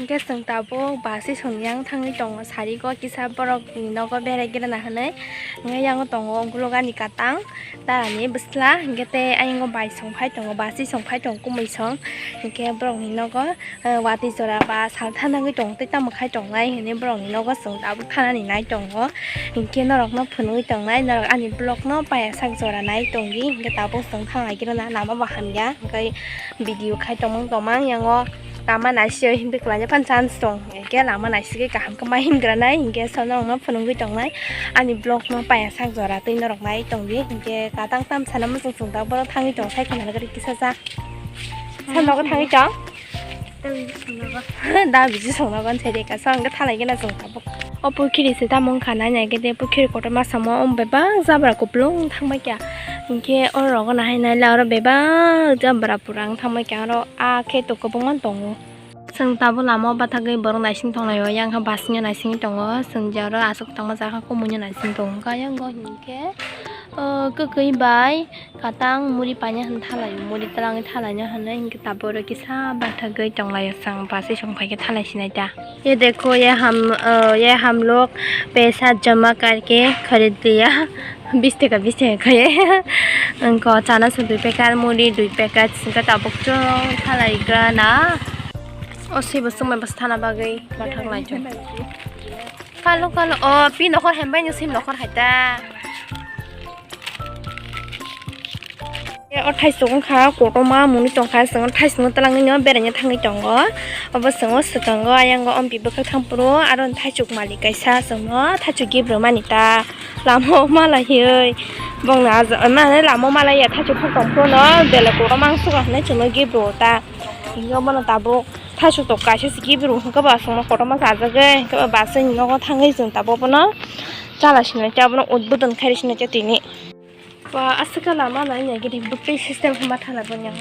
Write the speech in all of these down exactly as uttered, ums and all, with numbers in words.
Khe chwng tabuk bus song yang thangwi tongo, sari go kisa borok ni nogo berai gira na hinwi. Hwnkhe yango tongo ukulok ani katang, dara ni bwsla, hwnkhe tei ayang o bai song phai tongo, bus song phai tongo, kumui song. Hwnkhe borok ni nogo, eh, watwi jora ba sal thanagwi tongo, tei tamo khai tongnai hinwi borok ni nogo chwng tabuk thanani nai tongo. Hwnkhe norok no phunugwi tongnai, norok ani vlog no paya sak jora nai tongdi, hwnkhe tabuk chwng thanglai gira na, lama bo hamya, hwnkhe video khai tongmang tongmang yango. Lama naisio himdi kwlaina phano chance tong, hwnkhe lama naisigwi kaham khe ma himgranai, hwnkhe sono phunugwi tongnai ani vlog no paya sak jora twi norok nai tongdi, hwnkhe katang tam sana muchung chwng tabuk borok thangwi tong sai khna gari kisa ja. Sa nogo thangwi tong? Da bisi songna ban sai de ka, sa hwnkhe thalai gana chwng tabuk. O pukhiri se tamo wngkha nai nai khe de pukhiri kotorma samo o bebak jabra kupulung thangbai kha. Hwnkhe oro rogo nahai nai le oro bebak jabra pura wng thangbai kha, oro a khe to kwbangma tongo. Chwng tabuk lama o bathagwi borok naising tonglaio, yang kha bus no naisingwi tongo, chwng je oro aswk tangma jakha kumui no naising tongo, khe ayang go hinkhe, o, kwkwi bai katang muri paina hwn thalai, muri twlangwi thalaina hwnwi hinkhe tabuk oro kisa bathagwi tonglaio, chwng bus song phaikhe thalai sinai ta. Ye dekho, ye ham, o, ye ham log paisa jama karke kharid liya. Bis taka, bis taka khaye. Wngkha chana se dui packet, muri dui packet, singkha tabuk chwng thalai gra na. O swi bo swngmai bwsa thana bagwi bathang lai chwng. Kalo, kalo, o pi nokhor hembai ni sim nokhor hai ta. O thaisuk wngkha kotorma mwnwi tongkha, chwng o thaisukno twlangwi no beraina thangwi tongo. Obo chwng o swkango ayang o ompi bwkhak thang phuru aro thaisuk malik kaisa chwng no thaisuk gift rwmani ta. Lama o malaiwi bongni aja mane lama o malaiya thaisuk phang tong phuru no belai kotorma wngsuka hinwi chwngno gift rwo ta. Hinwi obono tabuk thaisuk tok kaisa se gift rwo hwnkhe bo aswkno kotorma se ajagwi hwnkhe bo bus ni nogo thangwi chwng tabuk bono chala sinai ta, bono udbodon khai rw sinai ta tini. Ba aswk lama nai nai gidi bwtwi system hwnba thala bo nyang.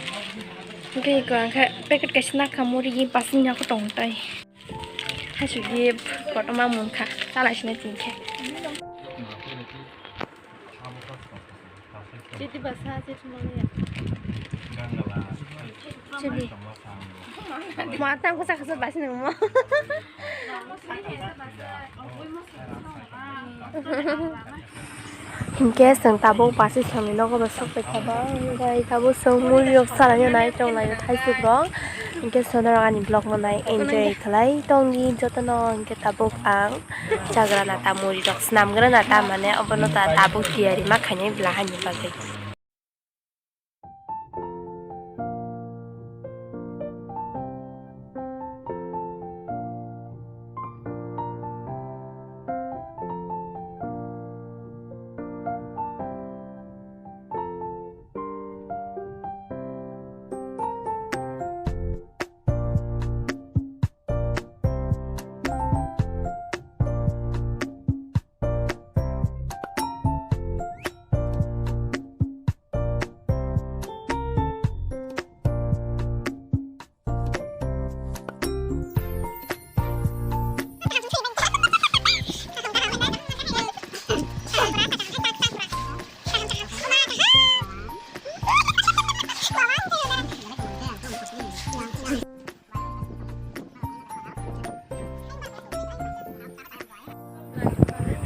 Hwnkhe eko ang khe packet kaisa nakha muri bus ni nogo tong tai. Thaisuk gift kotorma munkha, chala sina tongkhe. Chiti basa, chiti mangya. Chiti. Ma tang ko sakha sa basi nang mo. Hinkhe chwng tabuk bus song ni nogo bo sok paikha ba, hwnkhe tabuk chwng muri rok salaina nai tonglaio thaisuk rok. Hinkhe sono rok ani vlog no nai enjoy khlai tongdi jotono, hinkhe tabuk ang chagra nata muri rok swnam gra nata mane obono ta tabuk tiyari ma khainai bwla hani bagwi.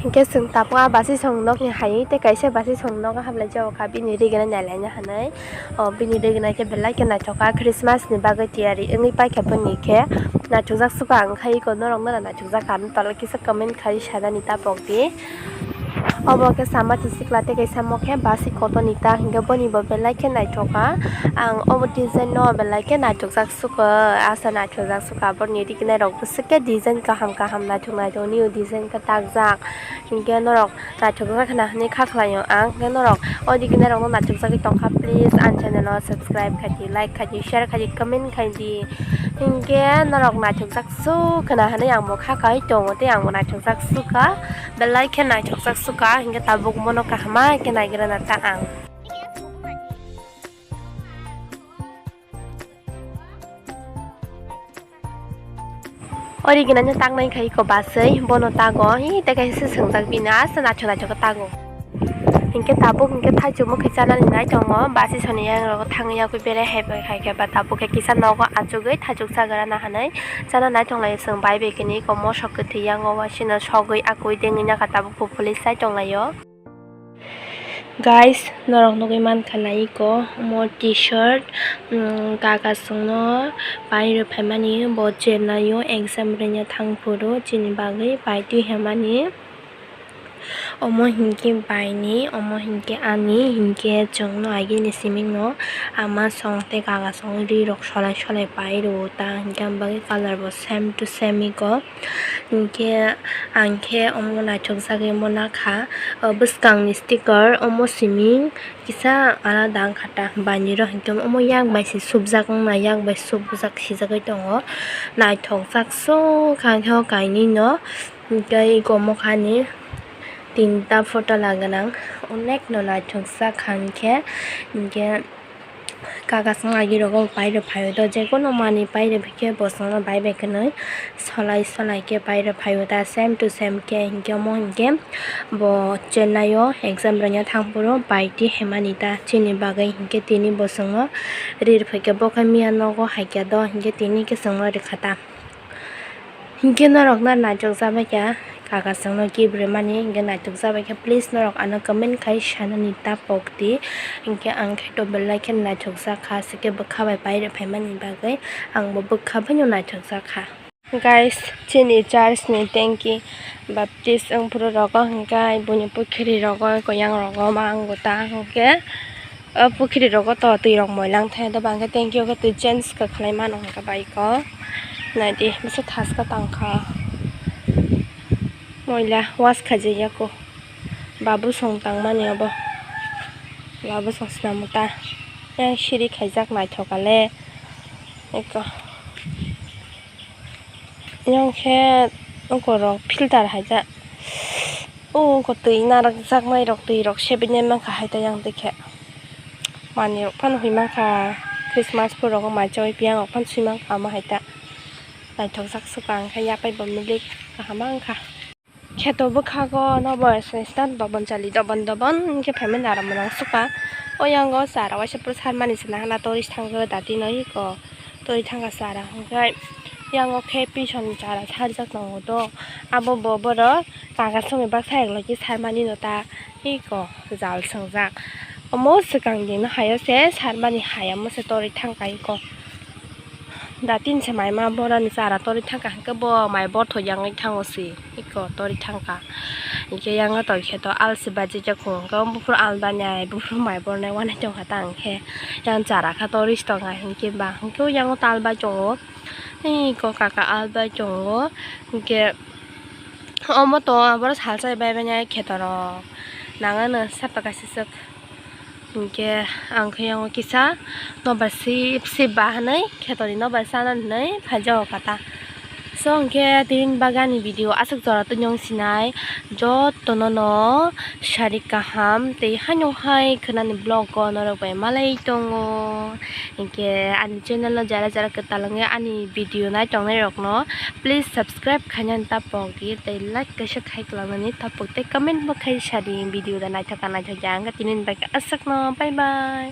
Hinkhe chwng tabuk a basi song nokni hai tei kaisa basi song nogo hablai jago kha bini rigena nailaina hinwi. O bini rigena khe belai khe naithok kha, Christmas ni bagwi tiyari wngwi paikha bini khe. Naithokjak suka ang khai iko norok no naithokjak kha, tala kisa comment khai sanani ta pokdi. Obo khe sama thisi kwlai tei kaisa mo khe basi kotor ni ta hinkhe boni bo belai khe naithok kha. Ang obo design no belai khe naithokjak suka, asa naithokjak suka borni rikinai rok bwswk khe design kaham kaham naithok naithok new design khe takjak. Hinkhe norok naithokjak khna hinwi kha khlaio ang, hinkhe norok o rikinai rok no naithokjagwi tongkha, please ani channel o subscribe khaidi, like khaidi, share khaidi, comment khaidi. Hinkhe norok naithokjak suk khna hinwi ang bo kha kai tongo tei ang bo naithokjak sukha, belai khe naithokjak sukha, hinkhe tabuk bono kaham khe naigra na ta ang. Ori gwnano taknai khai ko baswi bono tago, hi tei kaisa swngjak bini asa naithok naithok khe tago. Hinkhe tabuk hinkhe thaichuk mwkhwi chanani nai tongo, basi soni yang rogo thangwi yakwi berai hai bai hai khe ba tabuk khe kisa nogo achugwi thaichuk chagra na hinwi chana nai tong laio chwng bai bai kini ko mosok kwthwi yango waisino sogwi akwi dengwi naka tabuk bo police chai tong laio. Guys, norok nugwi mankha nai iko omo t-shirt, um, kaka chwngno pai rw phaimani bo Chennai o exam rwna thang phuru chini bagwi pai twi hwnmani. Omo hinkhe baini, omo hinkhe ani, hinkhe chwngno agini simingno ama song tei kaka song ri rok solai solai pai rwo ta, hinkhe ang bagwi colour bo same to same iko. Hinkhe ang khe omo naithokjagwi omo nakha, o bwskangni sticker omo siming kisa alada wngkha ta, baini rok hinkhe omo yak bai se subjak wngna, yak bai subjak sijagwi tongo, naithokjak sukha khe o kainwino. Tei iko omo khani tinta photo laganang, onek no naithokjak kha hinkhe, hinkhe kaka chwng agi rogo pai rw phaio do, jekono manwi pai rw khe bosongno bai bai khwnwi solai solai khe pai rw phaio ta, same to same khe hinkhe omo hinkhe bo Chennai o exam rwna thang phuru pai twi hwnmani ta chini bagwi, hinkhe tini bosongno ri rw phai khe bo khe miya nogo hai khe do, hinkhe tini khe chwngno rwkha ta. Hinkhe norok na naithok jabai kha, kaka chwngno gift rwmani hinkhe naithok jabai kha, please norok ano comment khai sanani ta pokti. Hinkhe ang khe to belai khe naithok jakha, sikhe bwkha bai pai rw phaimani bagwi ang bo bwkha bai no naithok jakha. Guys, chini church ni tanki baptist wng phuru rogo hinkhe buini pukhiri rogo koyang rogo ma ang bo ta hinkhe. O pukhiri rogo to twi rok moilang thai, do bangkhe tanki o khe twi change kha khlai mano hwnkhe bike o. Naidi bwswk thaska tangkha, moila wash khaijak ya kho, babu song tangmani obo, babu song swnamo ta, yang siri khaijak naithok ale eko. Yang khe ukorok filter hai ta. O uko twi narwkjaknai rok, twi rok sebinai mankha hai ta yang twi khe. Manwi rok phano hoi mankha, Christmas phuru rogo mai chaui piyang rok phano sui mankha omo hai ta. Naithokjak sukha ang khe yapai bo milik kaham wngkha. Kheto bwkhago nobo assistant dobon chali dobon dobon hinkhe phaimani aro mwnangsukha. O yango chara waisa phuru sarmani se nahana tourist thangwi dati no iko. Twi thangkha chara hwnkhe, yango khe pisoni chara sarjak tongo do. Abo bo borok kaka songni baksa eklogwi sarmani no ta iko jal swngjak. Omo swkang dino hayo se sarmani hai omo se torwi thangkha iko. Da tin se maima borani chara torwi thangkha hwnkhe bo mai bothok yangwi thango se. Iko tori thangkha. Hinkhe yang tongkhe to alsi baji jakhu hwnkhe buphuru al banai buphuru mai bornai wanai tongkha ta hinkhe yang chara kha tori tongkha hinkhe ba hinkhe yang tal bai tongo. Iko kaka al bai tongo hinkhe omo to aboro salsa bai manya khetorok nangano sapa kaisa swk. Hinkhe ang khe yango kisa nobar sip sip ba hinwi khetorni nobar sana hinwi phaijago kha ta. So hinkhe tini bagani video aswk jora twi nw sinai jotono no sari kaham tei haino hai khwnani vlog o norok bai malai tongo. Hinkhe ani channel no jara jara kwtal wngwi ani video nai tongnai rokno please subscribe khainani tapok di tei like kaisa khai kwlangnani tapok tei comment bo khai sadi video da naithok ka naithok ya wngkha tini bagwi aswkno bye bye.